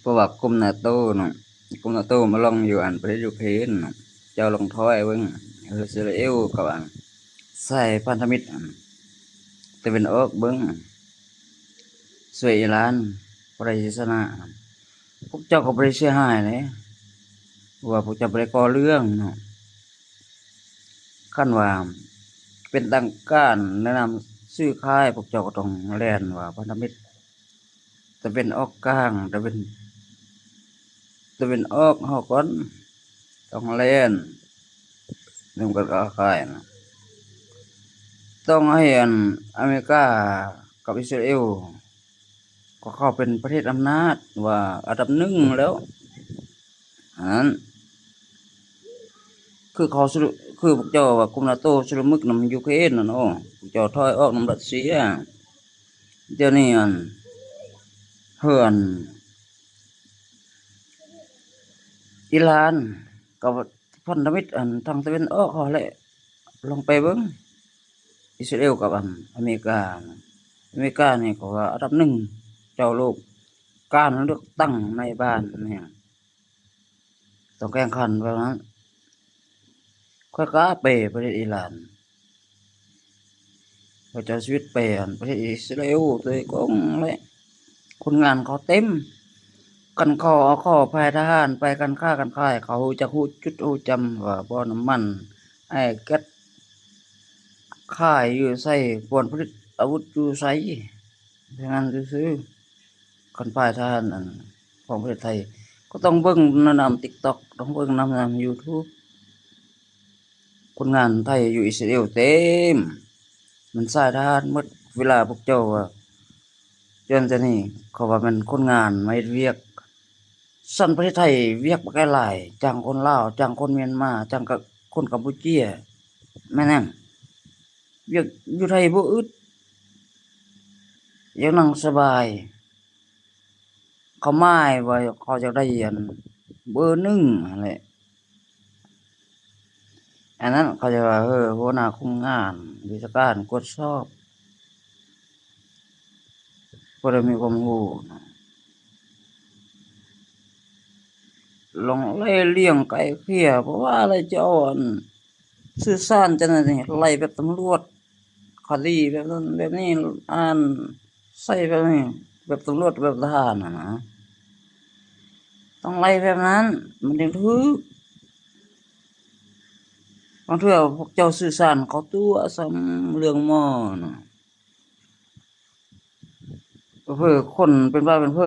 ພາະວ່າກຸ່ມນາໂຕເນາະ ກຸ່ມນາໂຕມາລອງຢູ່ອັນປະເທດຢູເຄຣນເນາະ ເຈົ້າລອງທອຍເບິ່ງ ອິດສະຣາເອວກັບອັນສາຍພັນທະມິດອັນຕາເວັນອອກເບິ່ງ ຊ່ວຍອີຣານບໍ່ໄດ້ຊິຊະນະ ພວກເຈົ້າກໍບໍ່ໄດ້ເສຍຫາຍເດ້ ເພາະວ່າພວກເຈົ້າບໍ່ໄດ້ກໍ່ເລື່ອງເນາະ. ຄັນວ່າເປັນທາງການແນະນຳຊື້ຂາຍ ພວກເຈົ້າກໍຕ້ອງແລ່ນວ່າພັນທະມິດຕາເວັນອອກກາງ ຕາເວັນ ຕາເວັນອອກເຮົາກ່ອນ ຕ້ອງແລ່ນນຳກັນຄ້າຂາຍນະ ຕ້ອງໃຫ້ອັນອາເມລິກາກັບອິດສະຣາເອວ ກໍເຂົ້າເປັນປະເທດອຳນາດວ່າອັນດັບໜຶ່ງແລ້ວ ອັນນັ້ນ ຄືເຂົາຊຸ ຄືພວກເຈົ້າວ່າກຸ່ມນາໂຕຊຸລະມຸກນຳຢູເຄຣນນັ້ນ ໂອ້ ພວກເຈົ້າຖອຍອອກນຳຣັດເຊຍ ດຽວນີ້ອັນ ເຮືອນ ອີຣານກັບພັນທະມິດອັນທາງຕາເວັນອອກເຮົາແຫຼະ ລອງໄປເບິ່ງ ອິດສະຣາເອວກັບອັນອາເມລິກາ ອາເມລິການີ້ກໍວ່າອັນດັບໜຶ່ງເຈົ້າໂລກ ການເລືອກຕັ້ງໃນບ້ານແມ່ນຫຍັງ ຕ້ອງແຂ່ງຂັນແບບນັ້ນ ຂ້ອຍກ້າໄປປະເທດອີຣານ ຂ້ອຍຈະເອົາຊີວິດໄປອັນປະເທດອິດສະຣາເອວໂດຍກົງແຫຼະ ຄົນງານເຂົາເຕັມ ຄັນເຂົາເອົາເຂົ້າພາຍທະຫານໄປ ການຄ້າການຂາຍ ເຂົາຮູ້ຈັກຮູ້ຈຸດຮູ້ຈຳວ່າບໍ່ນ້ຳມັນ ແອແກັດ ຂາຍຢູ່ໃສ ບ່ອນຜະລິດອາວຸດຢູ່ໃສ ແຕ່ນັ້ນຊື່ໆ. ຄັນພາຍທະຫານອັນຂອງປະເທດໄທ ກໍຕ້ອງເບິ່ງນຳ ນຳຕິກຕັອກ ຕ້ອງເບິ່ງນຳ ນຳຢູທູບ ຄົນງານໄທຢູ່ອິດສະຣາເອວເຕັມ ມັນສາຍທະຫານໝົດ ເວລາພວກເຈົ້າວ່າ ຈອນຈະນີ້ ເຂົາວ່າແມ່ນຄົນງານມາເຮັດວຽກ ຊັ້ນປະເທດໄທວຽກບັກຫຼາຍ ຈ້າງຄົນລາວ ຈ້າງຄົນມຽນມາ ຈ້າງກະ ຄົນກຳປູເຈຍ ແມ່ນຫຍັງ ວຽກຢູ່ໄທບໍ່ອຶດ ຢາກນັ່ງສະບາຍ ເຂົາໝາຍວ່າເຂົາຢາກໄດ້ອັນເບີໜຶ່ງຫັ້ນແຫຼະ ອັນນັ້ນເຂົາຈະວ່າ ເອີ ຫົວໜ້າຄຸມງານ ວິຊາການກວດສອບ ບໍ່ໄດ້ມີຄວາມຮູ້ ລອງໄລ່ລຽງໄກ່ເຄຍ ເພາະວ່າລະເຈົ້າອັນ ສື່ສານຈັ່ງໃດນີ້ ໄລ່ແບບຕຳຫຼວດ ຄະດີແບບນັ້ນແບບນີ້ ອ່ານໃສ່ແບບນີ້ ແບບຕຳຫຼວດ ແບບທະຫານຫັ້ນນະ ຕ້ອງໄລ່ແບບນັ້ນ ມັນຈຶ່ງຖືກ. ບາງເທື່ອພວກເຈົ້າສື່ສານເຂົາຕົວະຊ້ຳເລື່ອງໝໍນະ ເຜີ ຄົນເປັນບ້າເປັນເຜີ